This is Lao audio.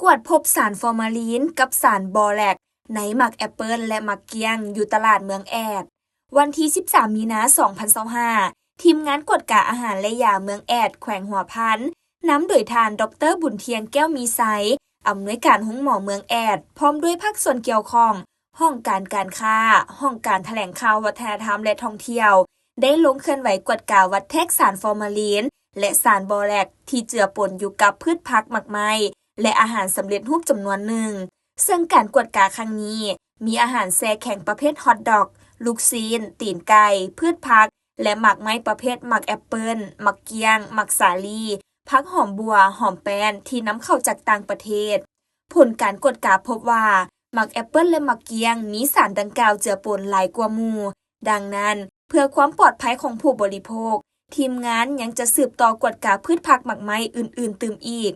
ກວດພົບສານຟໍມາລີນກັບສານບອແລັກໃນໝາກແອັບເປິ້ນ ແລະ ໝາກກ້ຽງ ຢູ່ຕະຫຼາດເມືອງແອດ. ວັນທີສິບສາມ ມີນາ ສອງພັນຊາວຫ້າ ທີມງານກວດກາອາຫານ ແລະ ຢາເມືອງແອດ ແຂວງຫົວພັນ ນຳໂດຍທ່ານ ດອກເຕີ ບຸນທ່ຽງ ແກ້ວມີໄຊ ອຳນວຍການໂຮງໝໍເມືອງແອດ ພ້ອມດ້ວຍພາກສ່ວນກ່ຽວຂ້ອງ, ຫ້ອງການການຄ້າ, ຫ້ອງການຖະແຫຼງຂ່າວວັດທະນະທຳ ແລະ ທ່ອງທ່ຽວ ໄດ້ລົງເຄື່ອນໄຫວກວດກາວັດແທກສານຟໍມາລີນ ແລະ ສານບອແລັກ ທີ່ເຈືອປົນຢູ່ກັບພືດຜັກ, ໝາກໄມ້ ແລະ ອາຫານສຳເລັດຮູບຈຳນວນໜຶ່ງ. ເຊິ່ງການກວດກາຄັ້ງນີ້ ມີອາຫານແຊ່ແຂງປະເພດຮອດດັອກ, ລູກຊີ້ນ, ຕີນໄກ່, ພືດຜັກ ແລະ ໝາກໄມ້ປະເພດໝາກແອັບເປິ້ນ, ໝາກກ້ຽງ, ໝາກສາລີ, ຜັກຫອມບົ່ວ, ຫອມແປ້ນ ທີ່ນຳເຂົ້າຈາກຕ່າງປະເທດ. ຜົນການກວດກາພົບວ່າ ໝາກແອັບເປິ້ນ ແລະ ໝາກກ້ຽງ ມີສານດັ່ງກ່າວເຈືອປົນຫຼາຍກວ່າໝູ່. ດັ່ງນັ້ນ, ເພື່ອຄວາມປອດໄພຂອງຜູ້ບໍລິໂພກ, ທີມງານຍັງຈະສືບຕໍ່ກວດກາພືດຜັກໝາກໄມ້ອື່ນໆຕື່ມອີກ.